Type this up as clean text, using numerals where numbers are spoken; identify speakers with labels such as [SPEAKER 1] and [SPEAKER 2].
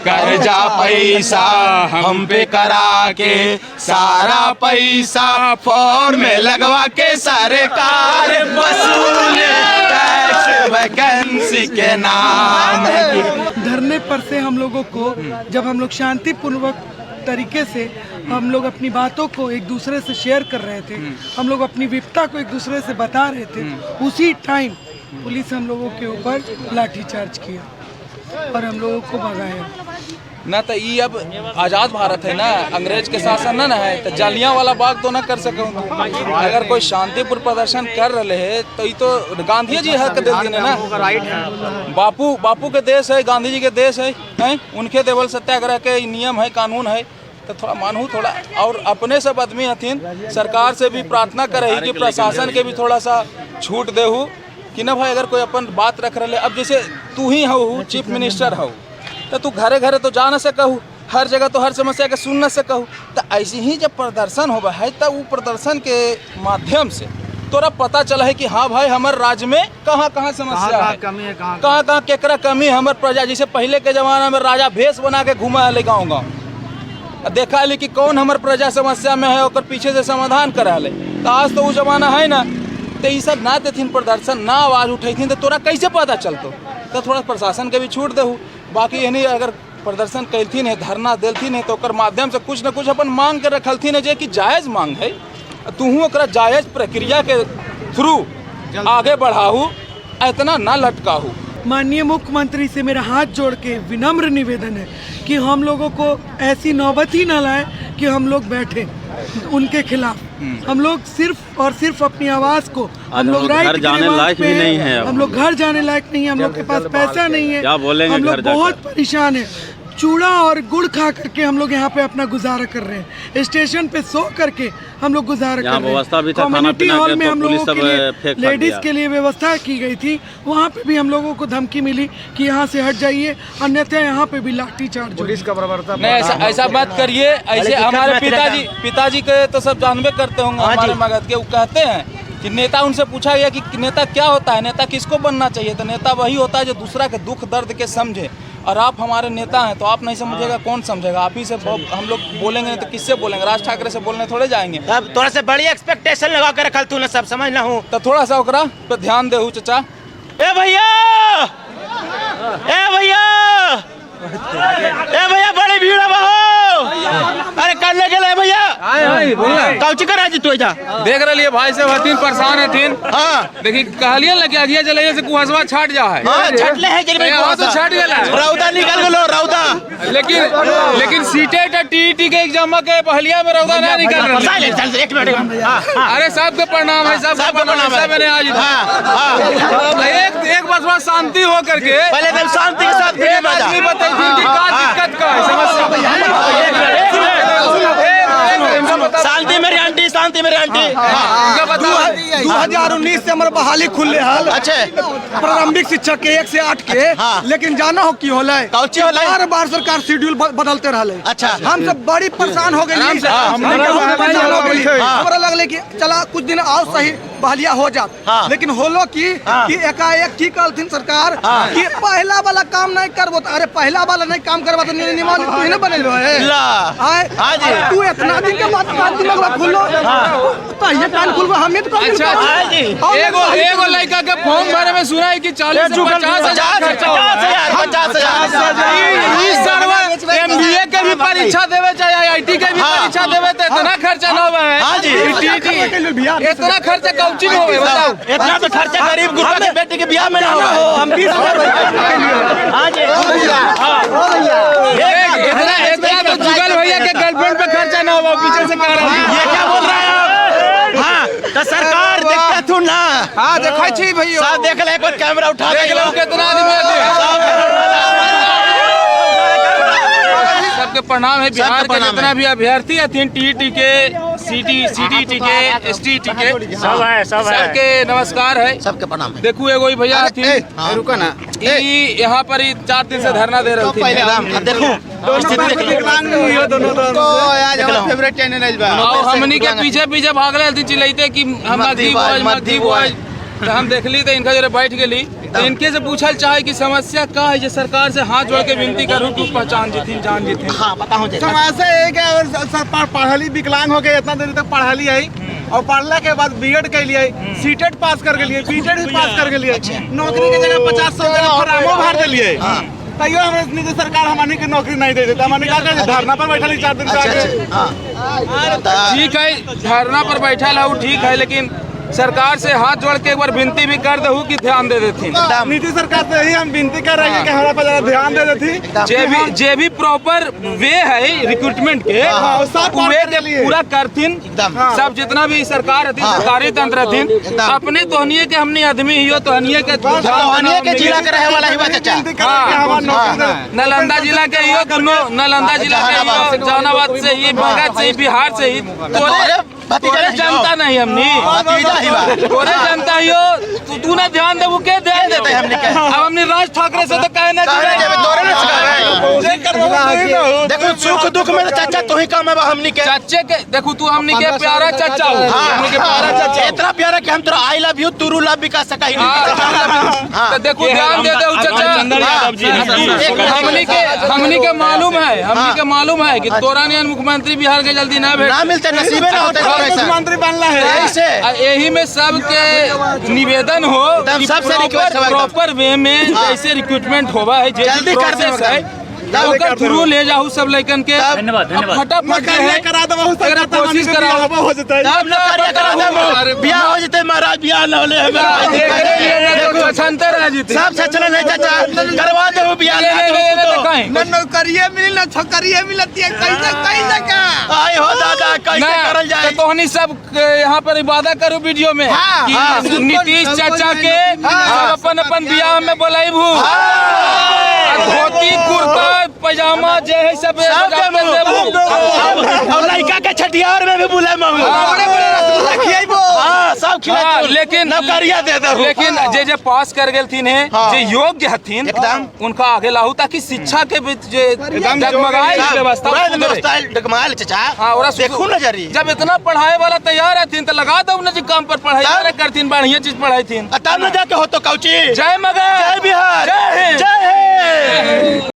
[SPEAKER 1] कर्जा पैसा हम पे करा के, सारा पैसा फॉर्म में लगवा के, सरकार वसूले टैक्स वैकेंसी के नाम।
[SPEAKER 2] धरने पर से हम लोगों को, जब हम लोग शांतिपूर्वक तरीके से हम लोग अपनी बातों को एक दूसरे से शेयर कर रहे थे, हम लोग अपनी विपता को एक दूसरे से बता रहे थे, उसी टाइम पुलिस हम लोगों के ऊपर लाठीचार्ज किया और हम लोगों को भगाया।
[SPEAKER 3] ना तो ई अब आज़ाद भारत है ना, अंग्रेज के शासन ना ना है, तो जालियां वाला बाग तो ना कर सके तू। अगर कोई शांतिपूर्ण प्रदर्शन कर रहे है तो ये तो गांधी जी हक दे दिन है ना। बापू बापू के देश है, गांधी जी के देश है, हैं उनके देवल सत्याग्रह के नियम है, कानून है, तो थोड़ा मानू थोड़ा। और अपने सब आदमी हथिन, सरकार से भी प्रार्थना करे कि प्रशासन के भी थोड़ा सा छूट देहू कि ना भाई, अगर कोई अपन बात रख रहे, अब जैसे तू ही हूँ चीफ मिनिस्टर हूँ, तो तू घरे घरे तो जा ना सकहू, हर जगह तो हर समस्या के सुन न सकहू। तो ऐसे ही जब प्रदर्शन होबा है तो वो प्रदर्शन के माध्यम से तोरा पता चला है कि हाँ भाई हमारे राज्य में कहाँ कहाँ समस्या है,
[SPEAKER 4] कमी है, कहाँ
[SPEAKER 3] कहाँ कहाँ केकरा कमी है। हमार प्रजा जैसे पहले के जमाना में राजा भेष बना के घुमा है गाँव गाँव, देखा ली कि कौन हमार प्रजा समस्या में है, ओकर पीछे से समाधान करा ले। तो आज तो वो जमाना है ना, तो ये सब ना देथिन प्रदर्शन, ना आवाज़ उठेथिन तो तोरा कैसे पता चलतो। तो थोड़ा प्रशासन के भी छूट देहू। बाकी यानी अगर प्रदर्शन कैलथिन है, धरना देलथिन है, तो ओकर माध्यम से कुछ न कुछ अपन मांग के रखलथिन है, जे कि जायज़ मांग है, तूहू ओकरा जायज़ प्रक्रिया के थ्रू आगे बढ़ाहू, इतना ना लटकाहू।
[SPEAKER 2] माननीय मुख्यमंत्री से मेरा हाथ जोड़ के विनम्र निवेदन है कि हम लोगों को ऐसी नौबत ही ना लाए कि हम लोग बैठे उनके खिलाफ। हम लोग सिर्फ और सिर्फ अपनी आवाज़ को, हम लोग
[SPEAKER 5] घर
[SPEAKER 2] राइट
[SPEAKER 5] जाने लायक भी नहीं है अब।
[SPEAKER 2] हम लोग घर जाने लायक नहीं है, हम लोग के पास पैसा नहीं है,
[SPEAKER 5] क्या बोलेंगे
[SPEAKER 2] हम लोग
[SPEAKER 5] घर जाकर?
[SPEAKER 2] बहुत परेशान है। चूड़ा और गुड़ खा करके हम लोग यहाँ पे अपना गुजारा कर रहे हैं, स्टेशन पे सो करके हम लोग गुजारा
[SPEAKER 5] यहाँ
[SPEAKER 2] कर रहे हैं।
[SPEAKER 5] व्यवस्था भी था, खाना
[SPEAKER 2] कम्युनिटी
[SPEAKER 5] पीना
[SPEAKER 2] हॉल
[SPEAKER 5] के
[SPEAKER 2] में
[SPEAKER 5] तो
[SPEAKER 2] हम
[SPEAKER 5] पुलिस
[SPEAKER 2] लोगों
[SPEAKER 5] सब
[SPEAKER 2] के लिए,
[SPEAKER 5] फेंक फाक
[SPEAKER 2] लेडीज
[SPEAKER 5] दिया।
[SPEAKER 2] के लिए व्यवस्था की गई थी, वहाँ पे भी हम लोगों को धमकी मिली कि यहाँ से हट जाइए, अन्यथा यहाँ पे भी लाठी चार्ज।
[SPEAKER 4] पुलिस का बर्बरता।
[SPEAKER 3] नहीं, ऐसा ऐसा मत करिए। ऐसे हमारे पिताजी पिताजी के तो सब जानबे करते होंगे, हमारे मगध के वो कहते हैं कि नेता, उनसे पूछा गया कि नेता क्या होता है, नेता किसको बनना चाहिए, तो नेता वही होता है जो दूसरा के दुख दर्द के समझे। और आप हमारे नेता हैं तो आप नहीं समझेगा कौन समझेगा। आप ही से हम लोग बोलेंगे नहीं तो किससे बोलेंगे, राज ठाकरे से बोलने थोड़े जाएंगे।
[SPEAKER 6] अब तोरा से बड़ी एक्सपेक्टेशन लगा के रखल तू ना, सब समझ ना हूँ।
[SPEAKER 3] तो थोड़ा सा ओकरा पे ध्यान देहू चचा।
[SPEAKER 6] ए भैया, ए भैया, ए भैया, बड़ी भीड़ है हो। अरे कर ले गेले भैया, कौची कर आज तू जा
[SPEAKER 3] देख रही भाई सब हथिन परेशान हथिन।
[SPEAKER 6] हाँ
[SPEAKER 3] देखी कहलिए ना कि अगिया जलैया से कुहसवा छाट जा है।
[SPEAKER 6] हाँ छटले है जल
[SPEAKER 3] यहाँ तो छट गेला है।
[SPEAKER 6] रौदा निकल गेलो रौदा।
[SPEAKER 3] लेकिन लेकिन सीटेट और टीईटी के एग्जाम के पहलिया में रौदा ना निकल रहा।
[SPEAKER 6] चल चल एक मिनट। हाँ हाँ
[SPEAKER 3] अरे सबके प्रणाम है, सबके
[SPEAKER 6] सबके
[SPEAKER 3] प्रणाम है,
[SPEAKER 6] प्रणाम है।
[SPEAKER 3] सब मैंने आज
[SPEAKER 6] हाँ हाँ
[SPEAKER 3] एक एक बस बस शांति हो करके
[SPEAKER 6] पहले एकदम शांति के साथ
[SPEAKER 3] एक आदमी बतैथिन कि का दिक्कत का है समस्या।
[SPEAKER 6] शांति मेरी आंटी, शांति मेरी आंटी।
[SPEAKER 3] इनका बताओ।
[SPEAKER 4] 2019 से हमारे बहाली खुले हल।
[SPEAKER 6] अच्छे
[SPEAKER 4] प्रारंभिक शिक्षक के 1 से 8 के।
[SPEAKER 6] हाँ।
[SPEAKER 4] लेकिन जाना हो की होलै,
[SPEAKER 6] कौची होलै?
[SPEAKER 4] बार बार सरकार शेड्यूल बदलते रहले।
[SPEAKER 6] अच्छा।
[SPEAKER 4] हम सब बड़ी परेशान हो गए, परेशान हो गए। हमरा लगले कि चला कुछ दिन आओ सही बहालिया हो जात।
[SPEAKER 6] हाँ।
[SPEAKER 4] लेकिन होलो की
[SPEAKER 6] हाँ।
[SPEAKER 4] कि एकाएक की कहलथिन सरकार
[SPEAKER 6] हाँ।
[SPEAKER 4] कि पहला वाला काम नहीं करबो। तो अरे पहला वाला नहीं काम करबो तो नियमावली तू ही ना बनेलो है।
[SPEAKER 6] ला।
[SPEAKER 4] आए,
[SPEAKER 6] हाँ जी।
[SPEAKER 4] अरे तू इतना दिन के बाद 5 दिन के बाद खुलो तो ये कान खुलबो हमें तो
[SPEAKER 3] अच्छा,
[SPEAKER 6] हाँ जी।
[SPEAKER 3] एगो एगो लड़का के फॉर्म भरे में सुना है कि 40 से 50 हजार खर्चा हो
[SPEAKER 6] 50,000, 50,000।
[SPEAKER 3] ई सरवा एमबीए के भी परीक्षा देवे चाहे आईआईटी के भी
[SPEAKER 6] हाँ।
[SPEAKER 3] परीक्षा देवे तो इतना खर्चा ना होवे है।
[SPEAKER 6] हाँ जी।
[SPEAKER 3] टीटी इतना खर्चा कौची में होवे बताओ।
[SPEAKER 6] इतना तो खर्चा गरीब गुरबा के बेटे के ब्याह में ना हो।
[SPEAKER 4] हम 20,000
[SPEAKER 6] हाँ जी।
[SPEAKER 3] इतना इतना तो जुगल भैया के गर्लफ्रेंड पे खर्चा ना होवा, पीछे से कह रहा है।
[SPEAKER 6] ये क्या बोल रहा है आप? हाँ तो सरकार देखते थू ना।
[SPEAKER 4] हां देखै छी भैया,
[SPEAKER 6] सब देख ले, एक बार कैमरा उठा
[SPEAKER 3] देख लो कितना आदमी है। सबके प्रणाम है। बिहार के
[SPEAKER 6] प्रणाम
[SPEAKER 3] जितना
[SPEAKER 6] है।
[SPEAKER 3] भी अभ्यर्थी हथिन टीईटी के, सीटी सीटीटी के, एसटीटी के,
[SPEAKER 7] सब है, सब है।
[SPEAKER 3] सबके नमस्कार है।
[SPEAKER 6] सबके प्रणाम है।
[SPEAKER 3] देखू एगो ई भैया हथिन,
[SPEAKER 4] रुको ना,
[SPEAKER 3] ई यहाँ पर ई 4 दिन से धरना दे रहे थे।
[SPEAKER 6] देखो स्थिति देख लो।
[SPEAKER 4] तो आज
[SPEAKER 6] हमार
[SPEAKER 4] फेवरेट चैनल बा।
[SPEAKER 3] और हमनी के पीछे पीछे भागले हथिन चिल्लाते कि हम मगधी बॉयज, मगधी बॉयज। तो हम देखली तो इनका जरे बैठ गेली। तो इनके से पूछल चाहे कि समस्या का है, जे सरकार से हाथ जोड़ के विनती करूँ कि पहचान जिथिन, जान जिथिन।
[SPEAKER 1] हाँ बताओ चाचा।
[SPEAKER 5] समस्या एक है, और सर पढ़ली विकलांग हो गए, इतना देर तक पढ़ली आई और पढ़ला के बाद बीएड के लिए सीटेट पास कर लिए, बीटेड भी पास कर लिए, नौकरी के जगह 50-100 जगह फॉर्मो भर दिए, तैयो हमरा नीतीश सरकार हमनी के नौकरी नहीं दे देता। हमनी का करे, धरना पर बैठल 4 दिन
[SPEAKER 1] अच्छा
[SPEAKER 5] से।
[SPEAKER 1] अच्छा हाँ।
[SPEAKER 3] ठीक है, धरना पर बैठल है ठीक है, लेकिन सरकार से हाथ जोड़ के एक बार विनती भी कर दहू कि ध्यान दे देथिन।
[SPEAKER 5] नीतीश सरकार से यही हम विनती कर रहे हैं कि हमरा पर जरा ध्यान दे देती।
[SPEAKER 3] जे भी प्रॉपर वे है रिक्रूटमेंट के,
[SPEAKER 5] हाँ, सब
[SPEAKER 3] वे
[SPEAKER 5] कर लिए।
[SPEAKER 3] पूरा करथिन
[SPEAKER 1] एकदम।
[SPEAKER 3] सब जितना भी सरकार हथिन, सरकारी तंत्र हथिन, अपने तोहनिए के हमने आदमी हियो, तोहनिए के
[SPEAKER 1] तोहनिए के जिला के रहे वाला ही बा चाचा।
[SPEAKER 5] विनती कर रहे हैं कि हमारा नौकरी दे।
[SPEAKER 3] नालंदा जिला के हियो, दोनों नालंदा जिला के हियो, जहानाबाद से ही, मगध से ही, बिहार से ही,
[SPEAKER 1] तोरे भतीजा
[SPEAKER 3] तोरे
[SPEAKER 1] नहीं
[SPEAKER 3] जनता नहीं हमनी,
[SPEAKER 1] भतीजा ही बा।
[SPEAKER 3] तोरे जनता हियो, तू ना ध्यान देबू के ध्यान
[SPEAKER 1] देते हमनी के?
[SPEAKER 3] अब हमनी राज ठाकरे से तो कहे ना
[SPEAKER 1] कहे ना जेबे, तोरे ना सिखावे।
[SPEAKER 5] जे करबो तही ना हो।
[SPEAKER 1] देखो सुख दुख में तो चाचा तू ही काम है बा हमनी के।
[SPEAKER 3] चाचे के देखो तू हमनी के प्यारा चाचा हो, हमनी के प्यारा चाचा हो।
[SPEAKER 1] इतना प्यारा कि हम तोरा I love you तुरु लव भी कह सका ही नहीं।
[SPEAKER 3] हाँ, तो देखो ध्यान दे दे चाचा। हमनी के मालूम है, हमनी के मालूम है कि तोरा नियन मुख्यमंत्री बिहार के जल्दी ना भेट
[SPEAKER 1] ना मिलते, नसीबे ना होते तोरा ऐसा।
[SPEAKER 5] मुख्यमंत्री बनला है।
[SPEAKER 1] ऐसे
[SPEAKER 3] यही में सबके निवेदन हो
[SPEAKER 1] एकदम
[SPEAKER 3] कि
[SPEAKER 1] सबसे रिक्वेस्ट है एकदम।
[SPEAKER 3] प्रॉपर वे में जैसे रिक्रूटमेंट होवा है, जे
[SPEAKER 1] जल्दी कर दे
[SPEAKER 3] प्रोसेस है
[SPEAKER 1] एकदम।
[SPEAKER 3] ओकर थ्रू ले जाहू सब लइकन के।
[SPEAKER 6] धन्यवाद, धन्यवाद।
[SPEAKER 3] फटाफट
[SPEAKER 5] नौकरिया करा देबो
[SPEAKER 3] एकरा
[SPEAKER 5] सरकार,
[SPEAKER 3] कोशिश कराओ।
[SPEAKER 5] हो जतै।
[SPEAKER 1] तब नौकरिया करा देबो, बियाह हो जते महाराज, बियाह न होले हमरा।
[SPEAKER 3] देखो छनते रह जीते
[SPEAKER 1] सब छछलन है चाचा, करवा देबो बियाह
[SPEAKER 3] ले
[SPEAKER 1] ना
[SPEAKER 3] ले ले ले
[SPEAKER 1] तो।
[SPEAKER 3] कहीं
[SPEAKER 4] न नौकरिए मिली न छोकरिए मिलती है, कैसे कैसे का
[SPEAKER 1] आय हो दादा, कैसे
[SPEAKER 3] ना,
[SPEAKER 1] करल जाए?
[SPEAKER 3] तो तोहनी सब यहाँ पर वादा करू वीडियो में कि नीतीश चाचा के सब अपन अपन बियाह में बोलाइबू, धोती कुर्ता पैजामा जे है सब
[SPEAKER 1] सब
[SPEAKER 3] देबू।
[SPEAKER 1] और लड़का के छठियार में भी बुलाए मांगू।
[SPEAKER 4] बड़े बड़े रसगुल्ला खियाइबो।
[SPEAKER 1] हाँ सब खिला,
[SPEAKER 3] हाँ, लेकिन
[SPEAKER 1] नौकरिया दे दो।
[SPEAKER 3] लेकिन जे जे पास कर गेलथिन है, जे योग्य हथिन
[SPEAKER 1] एकदम।
[SPEAKER 3] उनका आगे लाहू, ताकि शिक्षा के बीच जे डगमगाए व्यवस्था
[SPEAKER 1] पूरा
[SPEAKER 3] सुधरे।
[SPEAKER 1] व्यवस्था डगमगाएल चाचा।
[SPEAKER 3] हाँ, ओरा
[SPEAKER 1] देखू ना जरी।
[SPEAKER 3] जब इतना पढ़ाए वाला तैयार हथिन तो लगा दो ना जी काम पर, पढ़ाई करथिन, बढ़िया चीज पढ़ाई थीन।
[SPEAKER 1] तब न जाके हो तो कौची।
[SPEAKER 3] जय मगध,
[SPEAKER 1] जय बिहार,
[SPEAKER 3] जय हिंद,
[SPEAKER 1] जय हिंद।